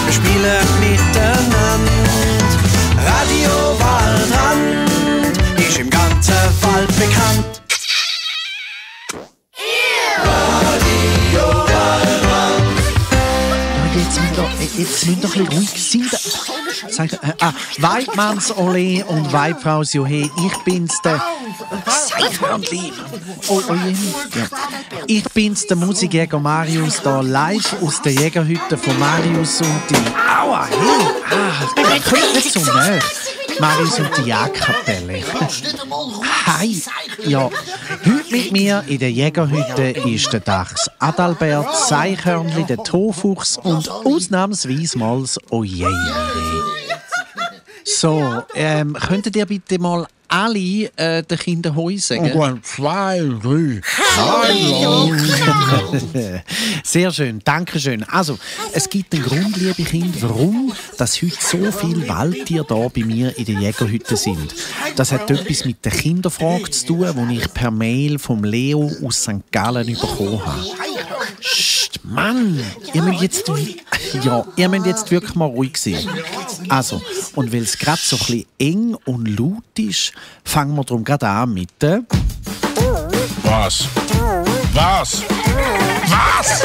Wir spielen miteinander. Radio Waldrand ist im ganzen Wald bekannt. Jetzt müssen wir doch ein bisschen ruhig sein. Weidmannsolé und Weidfraus Johe, ich bin's der Seichhörnli. Ja. Ich bin's der Musikjäger Marius, da live aus der Jägerhütte von Marius und die... Aua, hey! Kommt nicht so nah. Marius und die Jagdkapelle. Hi! Ja, heute mit mir in der Jägerhütte ist der Dachs Adalbert, Seichhörnli, der Tofuchs und ausnahmsweise mal das Oje. So, könntet ihr bitte mal alle den Kindern Hoi sagen? Oh, 2, 3. Hallo! Sehr schön, danke schön. Also, es gibt einen Grund, liebe Kinder, warum dass heute so viele Waldtiere hier bei mir in der Jägerhütte sind. Das hat etwas mit der Kinderfrage zu tun, die ich per Mail vom Leo aus St. Gallen bekommen habe. Psst, Mann! Ihr müsst jetzt wirklich mal ruhig sein. Also, und weil es gerade so ein bisschen eng und laut ist, fangen wir darum gerade an mit der... Was? Was? Was?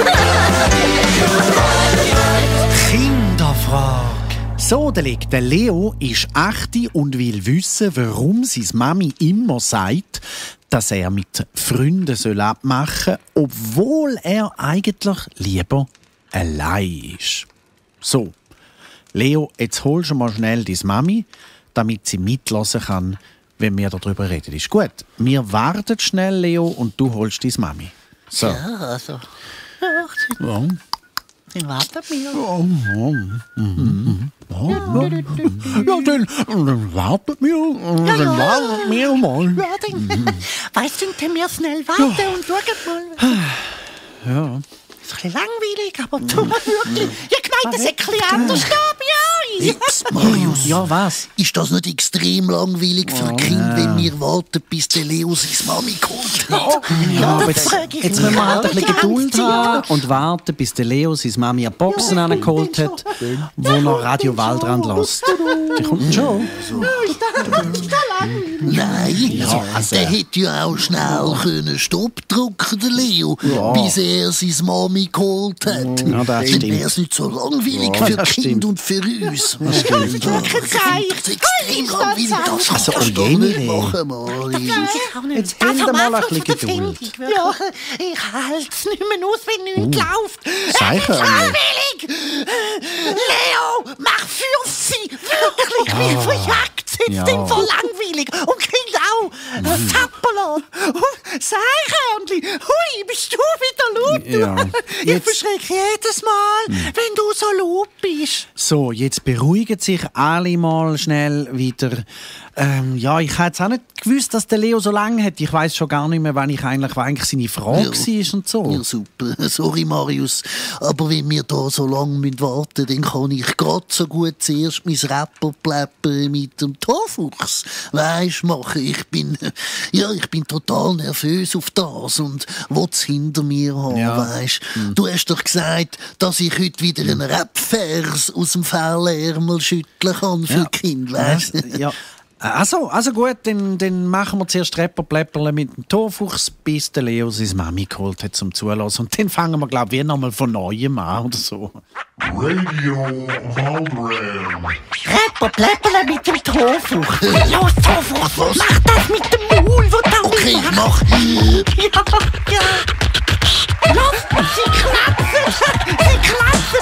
Kinderfrage. So, der Leo ist 8 und will wissen, warum seine Mami immer sagt, dass er mit Freunden abmachen soll, obwohl er eigentlich lieber allein ist. So, Leo, jetzt holst du mal schnell deine Mami, damit sie mitlassen kann, wenn wir darüber reden. Ist gut. Wir warten schnell, Leo, und du holst deine Mami. So. Ja, also. Ja. Dann warten wir. Ja, dann warten wir mal. Ja, dann weißt du, dann wir schnell warten und schauen mal. Ja. Das ist ein bisschen langweilig, aber du wirklich. Ich gemeint, das ist ein bisschen anders da bei uns. Marius, Ja, was? ist das nicht extrem langweilig für ein Kind, wenn wir warten, bis der Leo seine Mami kommt? Ja, aber das frage ich jetzt müssen wir halt ein bisschen mich Geduld auch. haben und warten, bis der Leo seine Mami an Boxen angeholt hat, wo noch Radio Waldrand lässt. Die kommt schon. Nein, also- der hätte ja auch schnell können Stopp drücken, der Leo, bis er seine Mami geholt hat. Ja, das Dann stimmt. wäre es nicht so langweilig Ja, für das Kind stimmt. und für uns. Das stimmt. Das ist extrem langweilig. Das Also, kannst du oh doch je, nicht nee. machen, Marius. Jetzt haben wir mal ein bisschen Geduld. Ja, ich halte es nicht mehr aus, wenn nichts läuft. Sicher Es ist nicht. langweilig. Leo, mach für sie. Wirklich, wie verjagt sind Ja. denn voll langweilig. Und Kind auch. Zappala. Seichhörnli. Hui, bist du wieder laut? Ja. Ich Jetzt- verschrecke jedes Mal, wenn du so laut bist. So, jetzt beruhigen sich alle mal schnell wieder. Ja, ich hätte jetzt auch nicht gewusst, dass der Leo so lange hat. Ich weiss schon gar nicht mehr, wann eigentlich seine Frage war und so. Ja, super. Sorry, Marius. Aber wenn wir da so lange warten müssen, dann kann ich gerade so gut zuerst mein Rapperpläppern mit dem Tofuchs, weisst, machen. Ich bin total nervös auf das und will's hinter mir haben, Ja. weisst. Du hast doch gesagt, dass ich heute wieder einen Rapvers aus dem Fellärmel schütteln kann für Ja. Kind, weisst. Ja. Also gut, dann machen wir zuerst Rapperpläpperle mit dem Tofuchs, bis der Leo seine Mami geholt hat zum Zulassen. Und dann fangen wir, glaube ich, nochmal von Neuem an oder so. Radio Waldrand. Pläpperle mit dem Tofu. Los, Tofu, mach das mit dem Maul, wo da Okay, mach. Ja. Los, sie klapsen.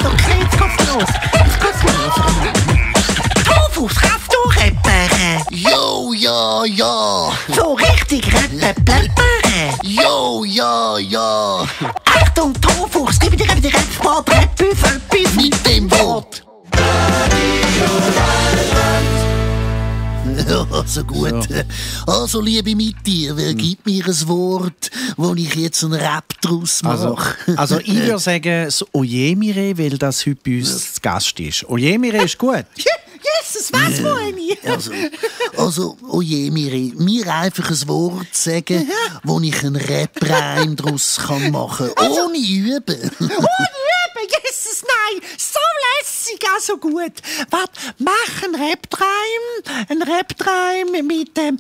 Okay, jetzt geht's los. Tofu, kannst du reppern? Jo, ja. So richtig reppen, pläppern. Jo, ja. Achtung, Tofu, gib dir Reppsport, Reppüffel, Mit dem Wort. Ja, Also gut. So. Also, liebe Mittier, wer gibt mir ein Wort, wo ich jetzt einen Rap draus mache? Also ich würde sagen, das Ojemire, weil das heute bei uns zu Gast ist. Ojemire ist gut. Jesus, was wollen ich? Also, Ojemire, mir einfach ein Wort sagen, wo ich einen Rap-Reim draus machen kann. Ohne Üben. Jesus, nein, so lässig, also gut. Warte, mach einen Rap-Reim mit dem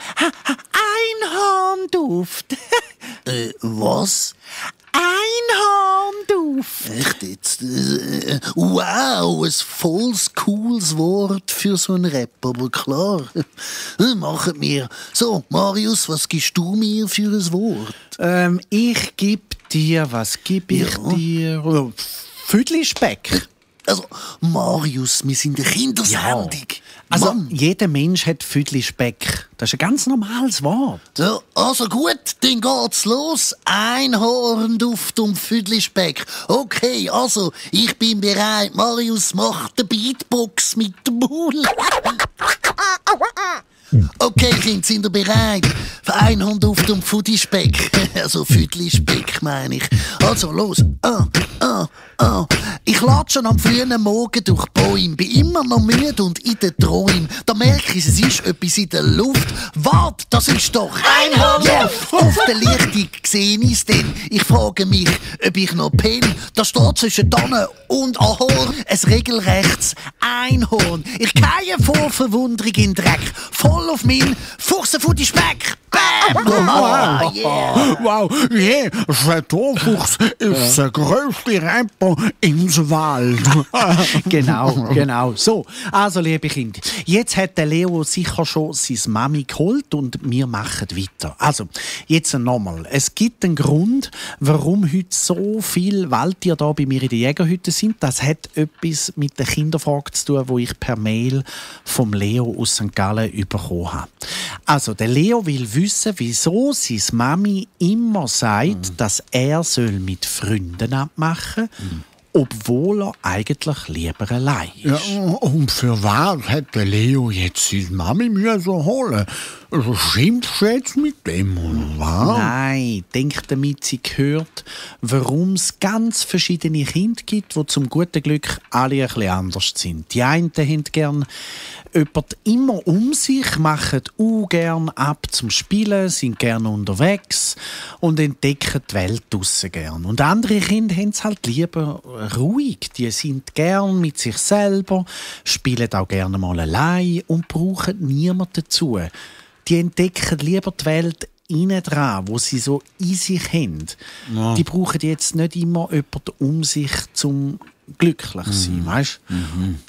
Einhornduft. Was? Einhornduft. Echt jetzt? Wow, ein volles, cooles Wort für so einen Rap, aber klar. Machen wir. So, Marius, was gibst du mir für ein Wort? Ich gebe dir, was gebe ich dir? Füdli-Speck. Also, Marius, wir sind eine Kindersendung. Also, Mann. jeder Mensch hat Füdli-Speck. Das ist ein ganz normales Wort. Ja, also gut, dann geht's los. Einhornduft und Füdli-Speck. Okay, also, ich bin bereit. Marius macht den Beatbox mit dem Maul. Okay, Kinder, sind ihr bereit? Für Einhornduft und Füdli-Speck. Also Füdli-Speck, meine ich. Also, los. Ich latsche am frühen Morgen durch die Bäume, bin immer noch müde und in den Träumen. Da merke ich, es ist etwas in der Luft. Wart, das ist doch Einhorn! Ja, auf der Lichtung sehe ich es denn. Ich frage mich, ob ich noch penne. Da steht zwischen Tanne und Ahorn ein regelrechtes Einhorn. Ich gehe vor Verwunderung in den Dreck, voll auf meinen Fuchsenfutti-Speck. Bam! Wow, yeah, Chateaufuchs ist der grösste Rapper ins Wald. Genau. So, also liebe Kinder, jetzt hat der Leo sicher schon seine Mami geholt und wir machen weiter. Also, jetzt nochmal. Es gibt einen Grund, warum heute so viele Waldtiere da bei mir in der Jägerhütte sind. Das hat etwas mit der Kinderfrage zu tun, die ich per Mail vom Leo aus St. Gallen bekommen habe. Also, der Leo will wissen, wieso seine Mami immer sagt, dass er mit Freunden abmachen soll, obwohl er eigentlich lieber allein ist. Ja, und für was hat der Leo jetzt seine Mami müssen holen? Schimpfst du jetzt mit dem, oder was? Nein, denkt damit, sie gehört, warum es ganz verschiedene Kinder gibt, die zum guten Glück alle ein bisschen anders sind. Die einen haben gern jemand immer um sich, machen gern ab zum Spielen, sind gern unterwegs und entdecken die Welt draussen gern. Und andere Kinder haben es halt lieber ruhig. Die sind gern mit sich selber, spielen auch gerne mal allein und brauchen niemanden dazu. Die entdecken lieber die Welt innen dran, wo sie so in sich haben. Ja. Die brauchen jetzt nicht immer jemanden um sich, zum glücklich sein, weißt?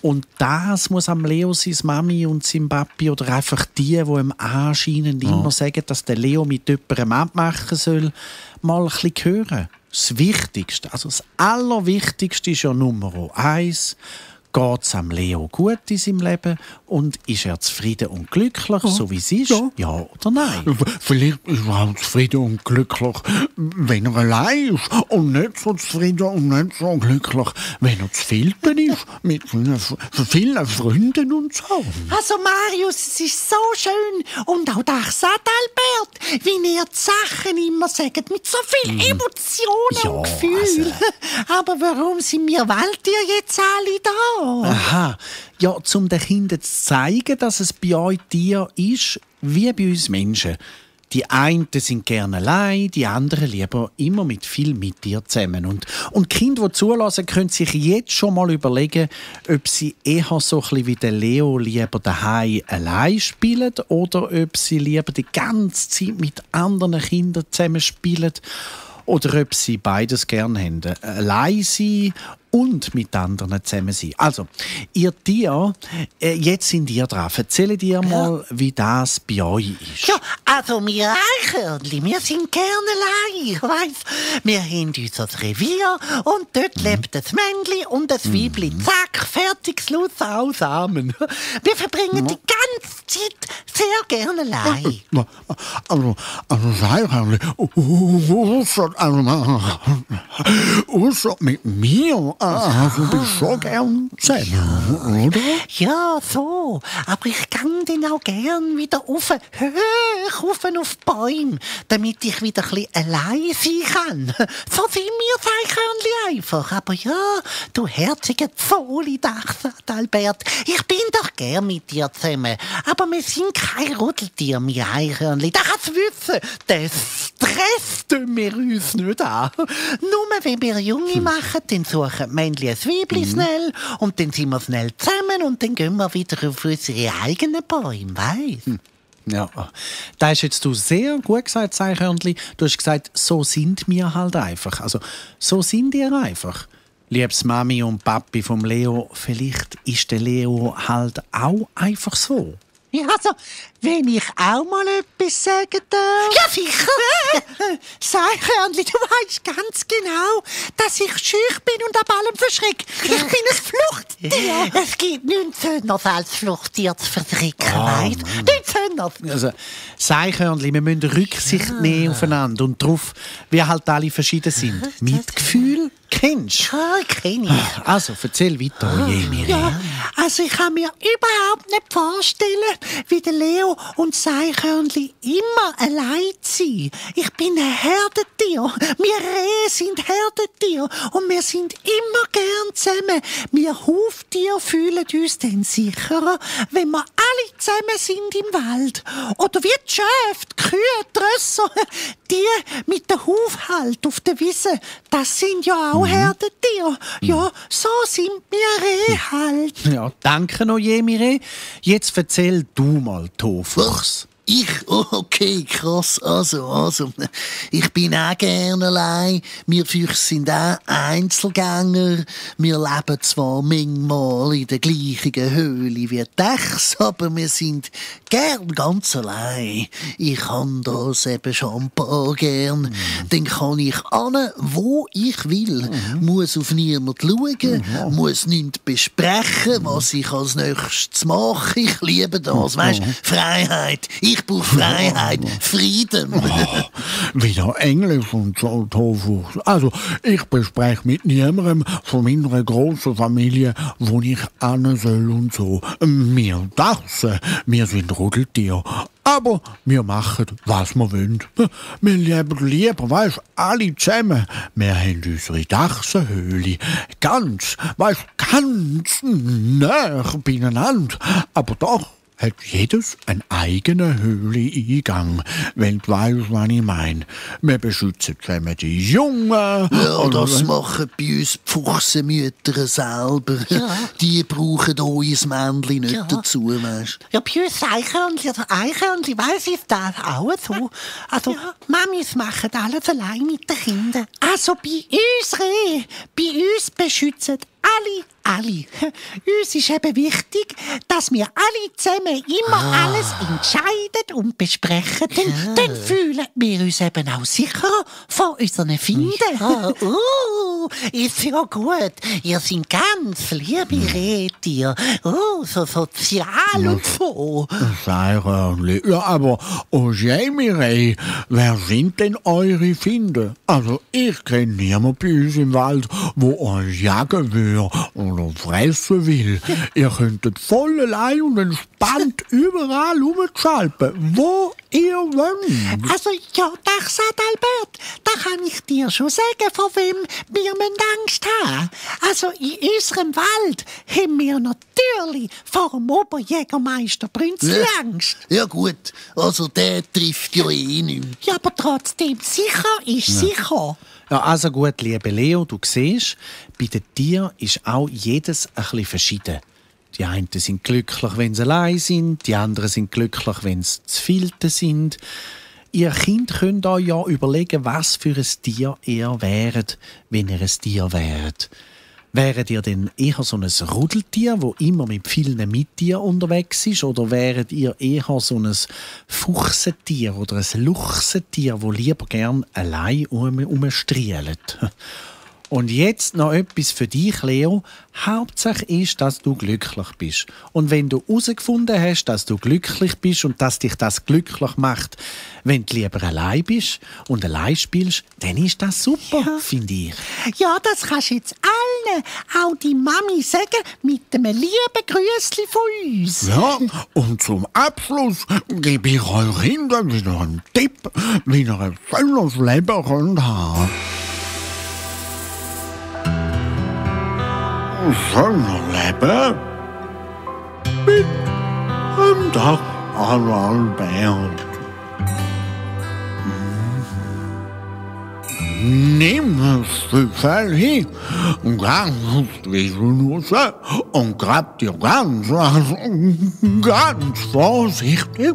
Und das muss am Leo seine Mami und sein Papi oder einfach die ihm anscheinend immer sagen, dass der Leo mit jemandem abmachen soll, mal ein bisschen hören. Das Wichtigste, also das Allerwichtigste ist ja Nummer 1. Geht es am Leo gut in seinem Leben und ist er zufrieden und glücklich, so wie es ist? Ja oder nein? Vielleicht ist er auch zufrieden und glücklich, wenn er allein ist und nicht so zufrieden und nicht so glücklich, wenn er zu viel ist mit vielen Freunden und so. Also Marius, es ist so schön und auch das Adalbert, wie ihr die Sachen immer sagt, mit so viel Emotionen und Gefühl. Aber warum sind wir Waldtiere jetzt alle da? Aha, ja, um den Kindern zu zeigen, dass es bei euch Tier ist, wie bei uns Menschen. Die einen sind gerne allein, die anderen lieber immer mit viel mit dir zusammen. Und die Kinder, die zulassen, können sich jetzt schon mal überlegen, ob sie eher so ein bisschen wie der Leo lieber daheim allein spielen oder ob sie lieber die ganze Zeit mit anderen Kindern zusammen spielen oder ob sie beides gerne haben. Allein sein und mit anderen zusammen sein. Also, ihr Tier, jetzt sind ihr dran. Erzählt ihr mal, wie das bei euch ist. Ja, also wir Eichhörnchen, wir sind gerne allein. Ich weiss, wir haben unser Revier und dort lebt das Männchen und das Weibchen. Zack, fertig, Schluss, aus Samen. Wir verbringen die ganze Zeit sehr gerne allein. Also Seihörnli, ausser mit mir, also bist du schon gern zusammen, oder? Ja, so. Aber ich gang dann auch gern wieder hoch auf die Bäume, damit ich wieder ein bisschen allein sein kann. So sind wir Eichhörnchen einfach. Aber ja, du herziger Zolidach, sagt Albert, ich bin doch gern mit dir zusammen. Aber wir sind kein Rudeltier, wir Eichhörnchen. Das kannst du wissen. Das Stress tun wir uns nicht an. Nur wenn wir Junge machen, dann suchen die Männchen ein Weibchen schnell und dann sind wir schnell zusammen und dann gehen wir wieder auf unsere eigenen Bäume, weißt? Ja, da hast jetzt du sehr gut gesagt, Eichhörnli. Du hast gesagt, so sind wir halt einfach. Also, so sind ihr einfach. Liebes Mami und Papi vom Leo, vielleicht ist der Leo halt auch einfach so. Ja, also, wenn ich auch mal etwas sagen darf. Ja, sicher. Eichhörnli, du weißt ganz genau, dass ich schüch bin und ab allem verschreck. Ich bin ein Fluchttier. Es gibt nichts Schöneres als Fluchttier zu verschrecken, weißt du? Nichts Schöneres. Also, Eichhörnli, wir müssen Rücksicht nehmen aufeinander und darauf, wie halt alle verschieden sind. Mitgefühl kennst du? Ja, kenn ich. Also, erzähl weiter, Jemir. Ja, also ich kann mir überhaupt nicht vorstellen, wie der Leo und das Eichhörnli immer allein sind. Ich bin ein Herdentier. Wir Rehe sind Herdentier und wir sind immer gern zusammen. Wir Huftiere fühlen uns dann sicherer, wenn wir alle zusammen sind im Wald. Oder wie die Schäfe, die Kühe, die Rösser, die mit der Huf halt auf der Wiese, das sind ja auch Herdentiere. Ja, so sind wir Rehe halt. Ja, danke noch, Jemire. Jetzt erzähl du mal, Tofuchs. Ich? Oh, okay, krass. Also. Ich bin auch gerne allein. Wir Füchse sind auch Einzelgänger. Wir leben zwar manchmal in der gleichen Höhle wie die Dachs, aber wir sind gern ganz allein. Ich habe das eben schon ein paar gern. Dann kann ich hin, wo ich will. Muss auf niemand schauen, muss nichts besprechen, was ich als nächstes mache. Ich liebe das, weisst, Freiheit. Ich brauche Freiheit, Frieden. Wieder Englisch und so, Tofuchs. Also, ich bespreche mit niemandem von meiner grossen Familie, wo ich hin soll und so. Wir Dachsen, wir sind Rudeltiere. Aber wir machen, was wir wollen. Wir leben lieber, weisst, alle zusammen. Wir haben unsere Dachsenhöhle. Ganz nah beieinander. Aber doch hat jedes einen eigenen Höhleeingang, wenn du weisst, was ich meine. Wir beschützen zusammen die Jungen. Ja, das machen bei uns die Fuchsenmütter selber. Ja. Die brauchen uns Männchen nicht dazu, weisst. Ja, bei uns Eichhörnchen, weiss ich das auch so. Also, Mamis machen alles allein mit den Kindern. Also, bei uns Rehe, bei uns beschützen alle. Uns ist eben wichtig, dass wir alle zusammen immer alles entscheiden und besprechen. Dann fühlen wir uns eben auch sicherer vor unseren Feinden. Ja. Ist ja gut. Ihr seid ganz liebe Rehtiere. So sozial und so. Seihörnli. Ja, aber, Jemire, wer sind denn eure Feinde? Also, ich kenne niemanden bei uns im Wald, wo euch jagen will oder fressen will. Ihr könntet voll allein und entspannt überall rumschalpen, wo ihr wollt. Also, ja, das sagt Albert. Da kann ich dir schon sagen, vor wem wir Angst haben. Also, in unserem Wald haben wir natürlich vor dem Oberjägermeister Brünzli Angst. Ja gut, also der trifft ja eh nicht. Ja, aber trotzdem, sicher ist sicher. Ja, also gut, liebe Leo, du siehst, bei den Tieren ist auch jedes ein bisschen verschieden. Die einen sind glücklich, wenn sie allein sind, die anderen sind glücklich, wenn sie zu vierte sind. Ihr Kind könnt euch ja überlegen, was für ein Tier ihr wäret, wenn ihr ein Tier wäret. Wäret ihr denn eher so ein Rudeltier, das immer mit vielen Mittieren unterwegs ist? Oder wäret ihr eher so ein Fuchsentier oder ein Luchsentier, das lieber gern allein rumstrielt? Und jetzt noch etwas für dich, Leo. Hauptsache ist, dass du glücklich bist. Und wenn du herausgefunden hast, dass du glücklich bist und dass dich das glücklich macht, wenn du lieber allein bist und allein spielst, dann ist das super, finde ich. Ja, das kannst du jetzt allen, auch die Mami, sagen, mit einem lieben Grüßli von uns. Ja, und zum Abschluss gebe ich euch Kindern wieder einen Tipp, wie ihr ein schönes Leben könnt haben. Schöner Leben mit dem Dach an Albert. Nimm das Stückchen hin, ganz raus und grab dir ganz vorsichtig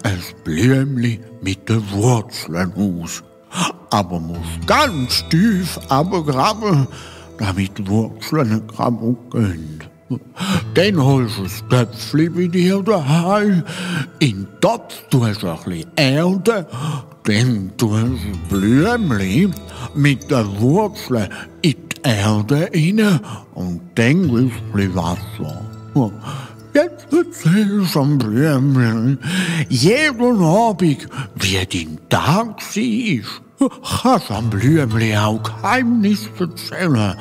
ein Blümchen mit den Wurzeln aus. Aber musst ganz tief abgraben, damit die Wurzeln nicht kaputt gehen. Dann holst du das Töpfchen bei dir daheim, in den Topf tust du ein bisschen Erde, dann tust du das Blümchen mit den Wurzeln in die Erde rein und dann gibst du ein bisschen Wasser. Jetzt erzählst du am Blümchen jeden Abend, wie dein Tag war. Kannst am Blümchen auch Geheimnisse erzählen.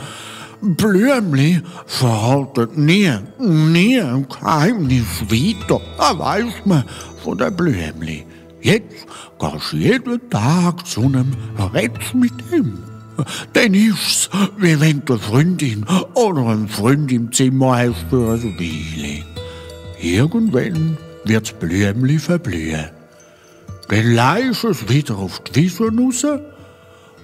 Blümchen verhaltet nie ein Geheimnis weiter. Das weiss man von den Blümchen. Jetzt gehst du jeden Tag zu einem Rätsch mit ihm. Dann ist's, wie wenn du eine Freundin oder einen Freund im Zimmer hast für eine Weile. Irgendwann wird das Blümchen verblühen. Dann leihst du es wieder auf die Wiese raus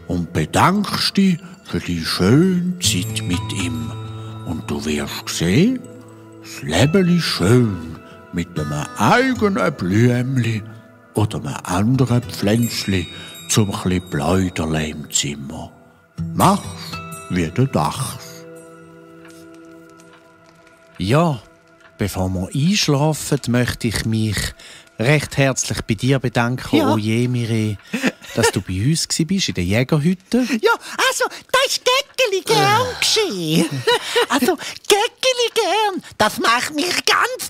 und bedankst dich für die schöne Zeit mit ihm. Und du wirst sehen, das Leben ist schön mit einem eigenen Blümchen oder einem anderen Pflänzchen zum chli Pläuderle im Zimmer. Mach's wie der Dachs. Ja, bevor wir einschlafen, möchte ich mich recht herzlich bei dir bedanken, Ja. Oje Mire, dass du bei uns warst, in der Jägerhütte. Ja, also, das ist Gäckeli gern geschehen. Also, Gäckeli gern, das macht mich ganz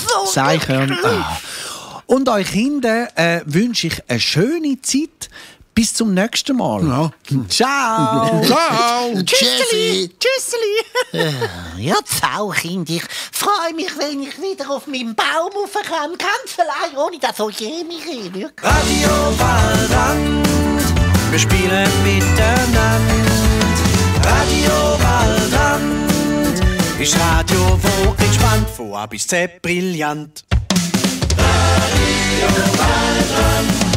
so. Seichern. Und euch Kinder wünsche ich eine schöne Zeit. Bis zum nächsten Mal. Ja. Ciao. Ciao! Tschüsseli. Tschüsseli. Ja, ciao, Kind. Ich freue mich, wenn ich wieder auf meinen Baum rauf kann. Ganz allein, ohne dass so mich wirklich. Radio Waldrand, wir spielen miteinander. Radio Waldrand ist Radio, wo entspannt, von A bis Z brillant. Radio Waldrand.